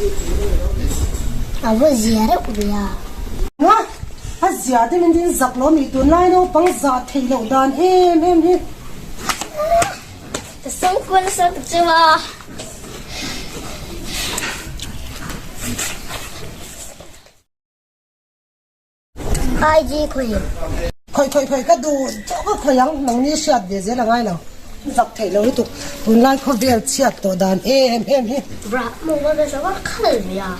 A va zia reuh ve a. Nga, a zia te min din zak lo mi tunlai naupang zah theih loh dan em em hi. Ka sawm kual nasa tuk cheu a. IG khawi. Khawi khawi khawi ka duh tawk a khawi ang nangni hriat ve zel a ngai lo. Zak theih lo lutuk tunlai khawvel chhiat tawh dan em em hi. Rah maw ka va zawk a khal ve a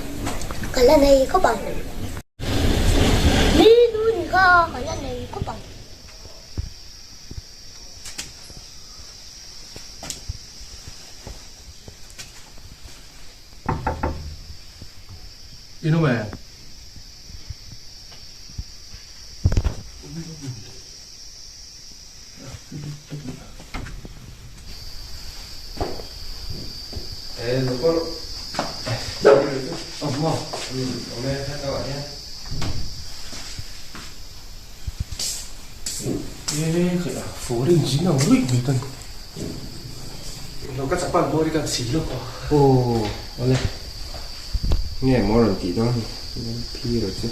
ka la nei khawp ang. Mi nu ni kha ka la nei khawp ang. Inawm e. Foreign zin ang ruih mai ka ni. Englo ka chapal bawr hi ka chhi lawk a. Aw awle. Nge maw rawn tih dawn ni phir chu.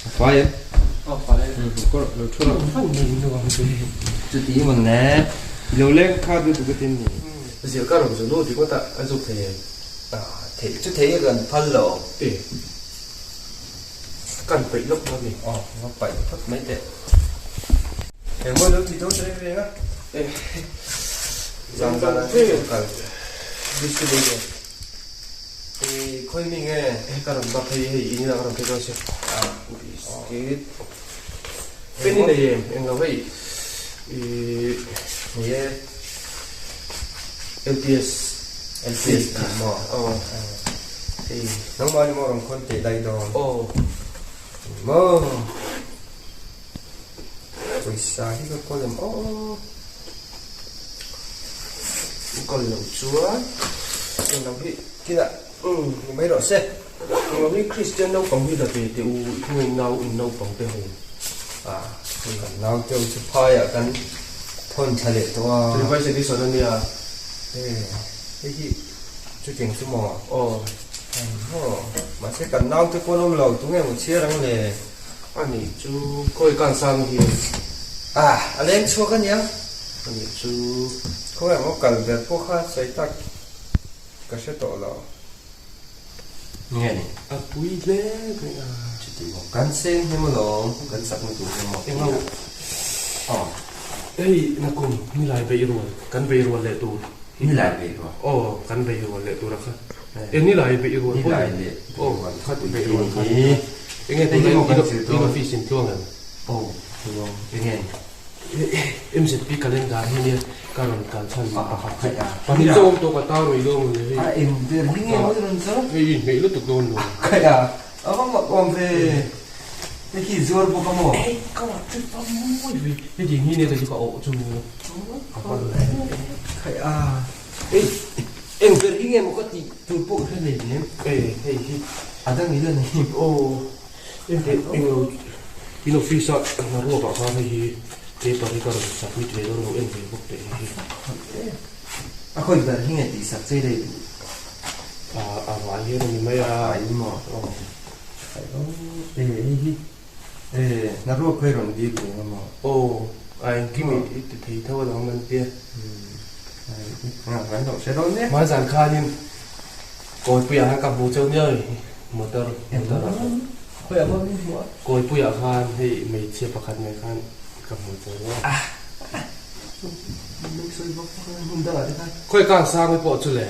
A fai em? A fai em. Kawr lo thu rawh. Chuti i mawn le. I lo leng kha duh tuk atin ni. Zir ka rawn zun u ti ngawt a, a zuk thei em? Theih chu thei a kan phal lo. E. Kan peih lawk dawn ni. Aw, va paih phawt mai teh. Engmaw lo ti dawn reng reng a. E. Zan zan a kal. Biscuit ei dawn. Hei khawi mi nge? Hei ka rawn bak hei hei in inah ka rawn phei dawn si. Biscuit. Pen i nei em? Englo hei ih Nei e. LPS. LPS tih maw? Aw. Hei. Nangmah ni maw rawn khawn teh daih dawn? Aw. Maw. Pawisa hi ka kawl em aw. Kawl loh chuan englo hi kinah ni mai rawh se. Englo hi Kristian naupang hi la ve teh u i thungai nau in naupang te ho. A kan nau te ho chu phaiah kan thawn thla leh tawh a. Revised edition a nia. E hei hi chutiang chu maw? Aw. Aw mahse kan nau te pawh an awm lo tunge maw chhiar ang le. A nih chu khawi kan sang hian. Ah, a leng chhuak a nia. A nih chu. Khawi ang aw kal ber pawh kha sawi tak ka hre tawh lo. Nge ni? A pui hle mai a. Chuti maw? Kan seng hi maw lawm, kan chakna tur hi maw? Eng ang? Aw. Hei nakum nilai beih rual, kan beih rual leh tur. Nilai beih rual? Aw, kan beih rual leh tur a kha. E nilai beih rual pawh Nilai leh beih rual kha beih rual kha. Enge tunlai in office in tluang em? Aw tluang enge? MZP calendar hi nia ka rawn kal chhan pakhat chu pahnih zawng tawh ka tar rui dawn le hei. A eng ber hi nge maw i rawn zawng? Hei i hmeih lutuk dawn lo. Khai a, a va mak awm ve. Hei khi zuar bawk a maw? Hei ka rawn chu va mawi ve. Heti hi nia ka chu ka awh chu. A va khai a. Hei eng ber hi nge maw ka tih tur pawh ka hre nei lem. E hei hi a dang ila ni. Aw eng englo in office a hna ruak ah khan hei hi paper hi ka rawn submit ve dawn lo en ve bawk teh hei hi. A khawi ber hi nge tih sak che lei duh. A a vai hian a ni mai a. A vai maw? Aw. E hei hi e hna ruak khawi rawn dil ve nga maw? Aw a engkim i ti thei tho alawm an tia. Hma zan khanin Kawipuiah khan ka hmu cheu nia motor motor ah khan Kawipuiah khan hei hmeichhia pakhat nen khan ka hmu cheu nia. Khawi kang sang hi pawh chu le.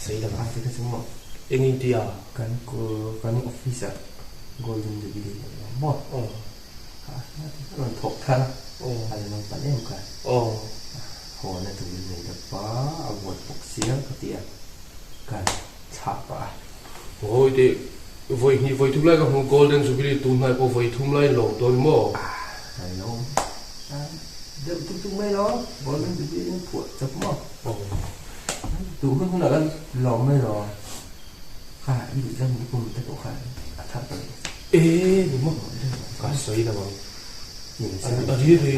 Sei lam ah te kha chu maw eng in tia kan kan office ah golden jubilee a ni maw aw kha rawn thawk thar a a lo pan em kha aw haw na tur in nei dapa a buat bawk sia ka ti a kan thlah pah a. Hawi teh vawi hnih vawi thum lai ka hmu golden jubilee tun hnai pawh vawi thum lai lawm dawn maw a lawm deuh tuk tuk mai lo golden jubilee in phuah chawp maw aw. Duh hun hunah kan lawm mai lo. Kha i duh zan i kum te pawh kha a thar ka lei. E ni maw ka sawi lo ang. A ri ri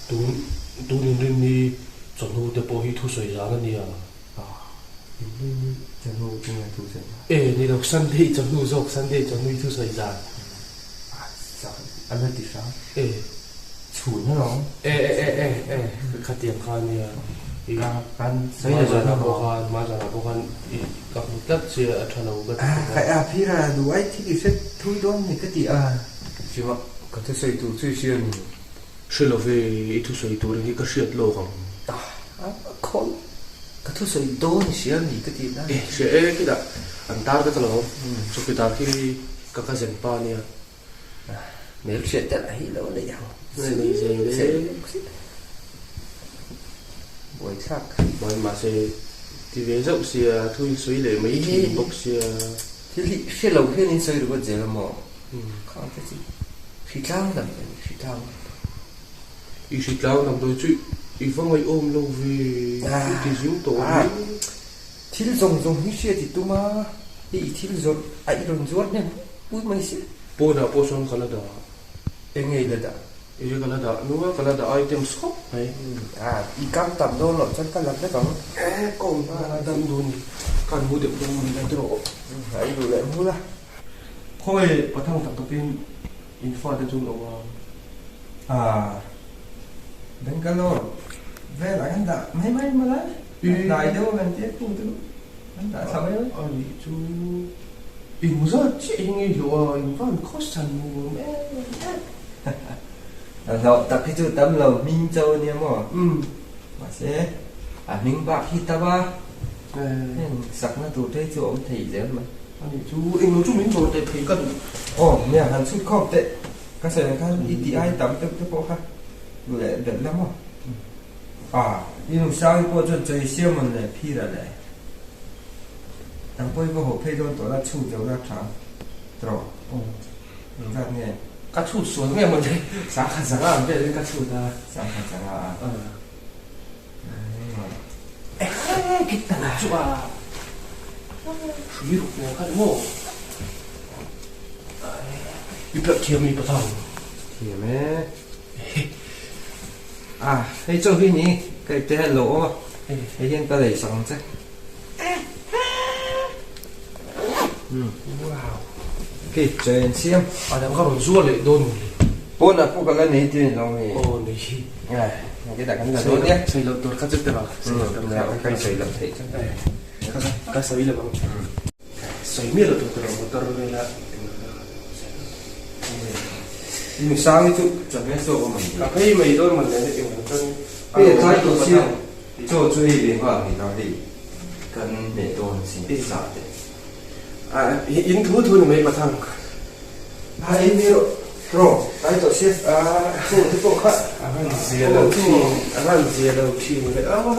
tun tun inrin ni chawhnu te pawh hi thusawi zan a nia. Inrin ni chawhnu chu nge thusawi zan? E ni lo Sunday chawhnu zawk Sunday chawhnu hi thusawi zan. A la ti hram. E. Chhun alawm. E e e e e khatiang kha ania. Ka kan sawi lo zan ah pawh khan hma zan ah pawh khan i ka hmu tlat che a tha lo ka ti bawk a. Ka a phir a duh ai thil i hre thui dawn ni ka ti a. Chima ka thusawi tur chu i hria ni. Hre lo ve i thusawi tur hi ka hriat lawk ang. A khawi ka thusawi dawn i hria ni ka ti a. E hria e khidah an tar vek alawm chawkidar khi ka cousin pa ania. Hmel hriat te lah hi lo nei ang. Nei zel e. Buaithlak. Mai mahse ti ve zauh sia thu in sawi leh mai thin bawk sia. Thil hi hre lo hian in sawi ringawt zel a maw? Khang te chu hritlang lam a ni, hritlang lam. I hritlang damdawi chu i va ngaihawm lo ve, i ti zing tawh a ni. Thil zawng zawng hi hriat i tum a, hei i thil zawrh a i rawn zuar hnem pui mai si. Pawnah pawh sawn ka la dah. Eng nge i la dah? E ka la dah, nunga ka la dah items khawp mai. A, i kam tam dawn loh chuan ka la vek ang. E kawng a dam dawn ni, kan mu deuh dawn ni la tiraw. A i duh leh mu la. Khawi pathang tak takin in fate chu an awm a. A, Bangalore velah kan dah mai mai malai. Hnai deuh a kan tia khu chu kan dah thla mai mai. A nih chu eng zat chiah hi nge hlawh a, in van khawsan nuam em em. Hlawh tak hi chu tam lo hming cho a nia maw? Mahse a hming bak hi tam a, heng sakna tur te hi chu a awm thei zel mai. A nih chu englo chu min dawr teh thei ka duh. Aw nia han chhut khawp teh. Ka sawi ang khan i tih ai tam deuh te pawh kha duh leh belh la maw? A, i nu Sangi pawh chuan chawi siam rawn leh phir a leh. Nang pawh i va haw phei dawn tawh la chhut zo la tha tawh. Aw, engzat nge? Ka chhut sual nge maw le? Sangha zanga ang velin ka chhut a. Sangha zanga a. Ehe, kit ta lo chu a. Hrui ruk nen khan maw? I perh thiam mi pathang. Thiam e. A, hei chaw hi ni, ka ipte hian lo awm a, hei hian ka lei sak ang che. Wow. Khi, chaw in siam. A dang ka rawn zuar leh dawn ni. Pawnah pawh ka la nei tih a ni lo mi. Aw nei hi. Engtin ah kan la dawn nia. Sawi loh tur kha chu teh ang. Sawi loh tur kha. Ka sawi loh theih chu. Ka sawi lo ang. Sawi miah loh tur teh motor vela. Mi sang hi chu chawhmeh zawk a man. Ka phei mai dawn man nen eng ang chuan. Hei a tlai tawh sia. Chaw chu ei ve nghal ni lo hei kan hmeh dawn sin sa te. In thu thu ni mai pathang. A ei mai rawh rawh tlai tawh sia. Chaw te pawh kha. A han zia lo thin a han zia lo thin ve a. A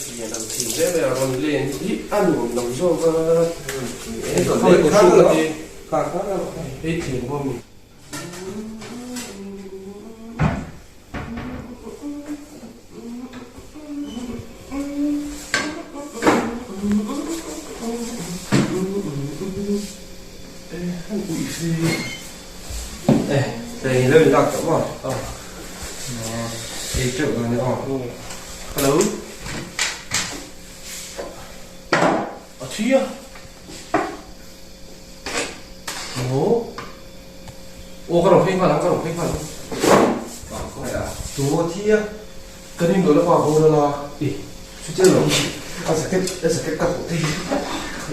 zia lo thin ve mai a rawn len hi a nuam lo zawk a. Khawi ka hru ka ti. Hei thleng pawh mi. Hello. A thi a. Maw? Aw ka rawn phei nghal ang, ka rawn phei nghal ang. Tu maw thi a? Kan in dawlh a pa bo lala i chutia lo a jacket a jacket ka hawh thei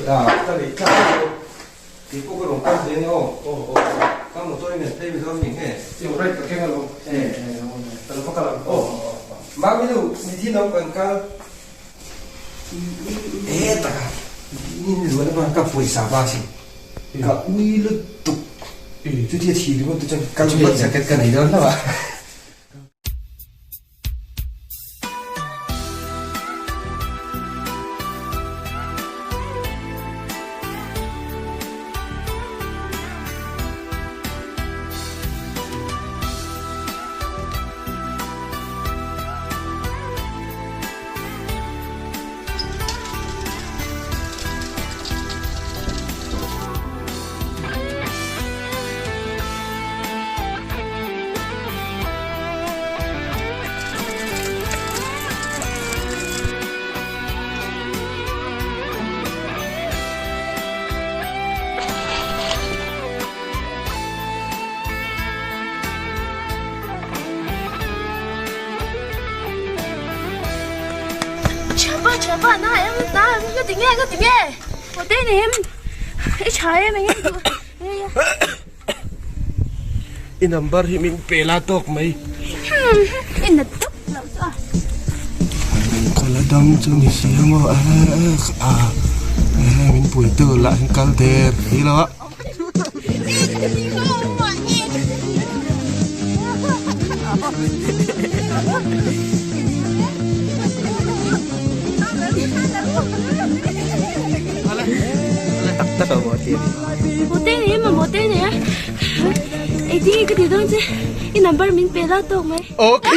a ka nei tlak a kei pawh ka rawn kal ve ania aw aw aw ka motor in an phei mi dawn mi nge i right ka keng alawm ka lo va kal ang aw mami nu mithin awm kan kal e taka in luan avang ka pawisa va sin ka ui lutuk chutia thi ringawt te chuan kal vat jacket ka nei dawn hlauh a. Nga ti nge nga ti nge Mawte ni em i tha em eng nge duh I number hi min pe la tawk mai. I nat tawp loh chu a. Kala dam chu ni si ang aw a min pui tu lah hian kal der hi lo a. Tak tak a maw tih a ni. Mawte ni em mawte ni a. Engtin nge ka tih dawn che i number min pe la tawk mai. Okay.